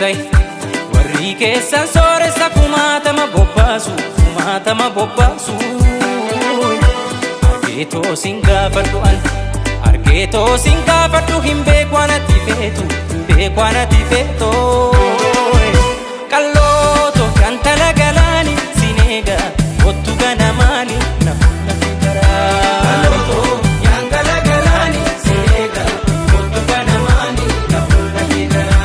sooressai, warri keessan sooressa kumaatama bobbaasu, kumaatama bobbaasu. Argeetoo sin gaafadhu an, argeetoo sin gaafadhu hin beeku anatti feetu, hin beeku anatti feetu. Qallooto gantala galaani sin eega kottu ganamaani na fuula garaa. Qal'ooto yaangala galaani sin eega kottu ganamaani na fuula garaa.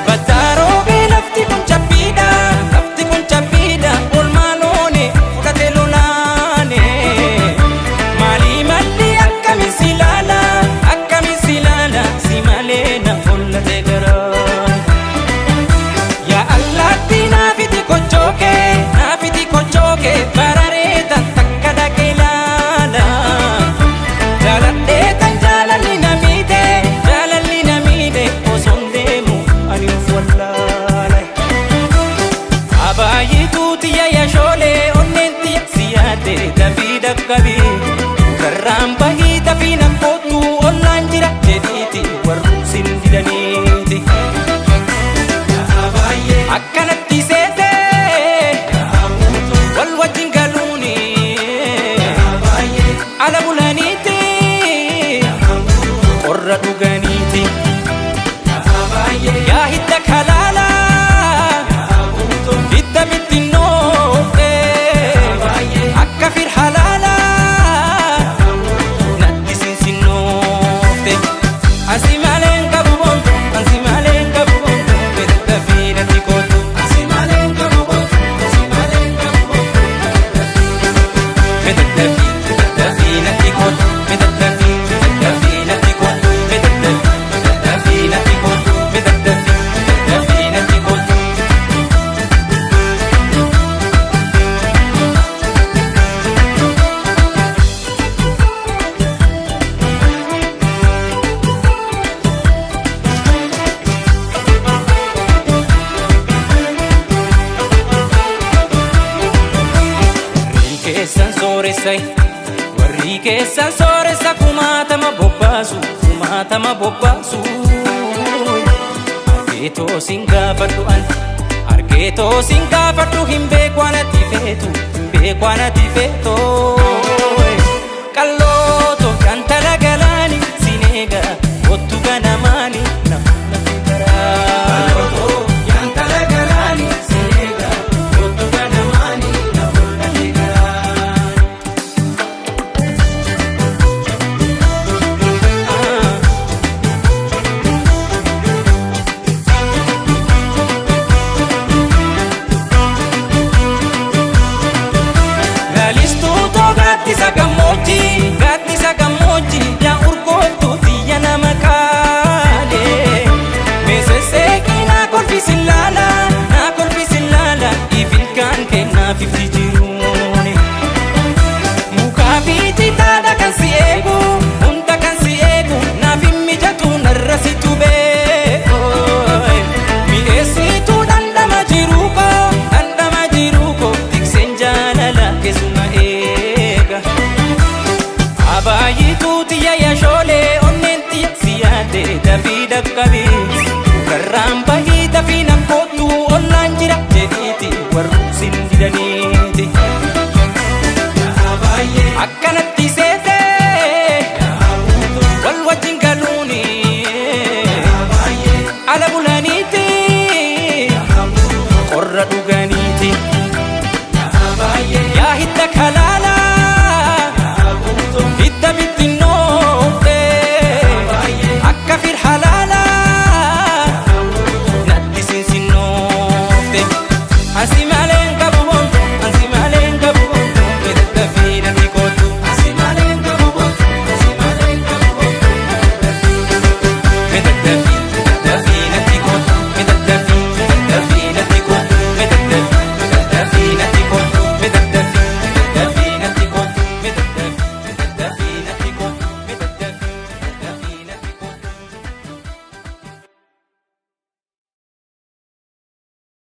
Battaaroo lafti kun cabbiidha, lafti kun cabbiidha, oolmaa loone fudhate lolaane. Maalii malli akkamiin si ilaala, akkamiin si ilaala, si malee na hollate garaan. Yaa allaattii naafiti kochookee, naafiti kochookee, bararee tan takka dhaqee ilaala. Jaaladhee tan jaalalli na miite, jaalalli na miite, osoon deemu ani of wallaale. Abaayituu tiyya yashoolee onneen tiyya si yaadde dafii dhaqqabii. Karraan bahii dafii na kootu ollaan jira jedhiiti warruu sin didaniiti. Akkanatti seetee wal wajjin galuuni ala bulaniiti qorra dhuganiiti. Yaa hidda kalaalaa hidda bittinnoofte akka fir halaalaa natti sinsinnoofte. Asi malee hin qabu boontu, asi malee hin qabu boontu, bedda fi natti kootu. Asi malee hin qabu boontu, asi malee hin qabu boontu. Bedda fi, bedda fi natti kootu, bedda fi, bedda fi natti kootu, bedda fi, bedda fi natti kootu, bedda fi, bedda fi natti kootu. Warri keessan sooressai, warri keessan sooressa kumaatama bobbaasu, kumaatama bobbaasu. Argeetoo sin gaafadhu an, argeetoo sin gaafadhu hin beeku anatti feetu, hin beeku anatti feetu. Qallooto gantala galaani sin eega kottu ganamaani na fuula garaa. Qal'ooto yaangala galaani sin eega kottu ganamaani na fuula garaa. Lalistuutoo gaaddisa gammoojjii, gaaddisa gammoojjii, yaa urgooftuu xiyya nama qaalee. Meesesseeqii naa kolfisi laala, naa kolfisi laala, ifilkaan kennaaf ifti jiruuni. Mukaa fi citaadha kan si eegu, hunda kan si eegu, naaf hin mijatu narra situ beeku. Mi'eessituu dhandhama jiruu koo, dhandhama jiruu koo, tikseen jaalala keessuma eega. Abaayituu tiyya yashoolee onneen tiyya si yaadde dafii dhaqqabii. Karraan bahii dafii na kootu ollaan jira jedhiiti warruu sin didaniiti. Akkanatti seetee wal wajjin galuuni ala bulaniiti qorra dhuganiiti. Yaa hidda kalaa.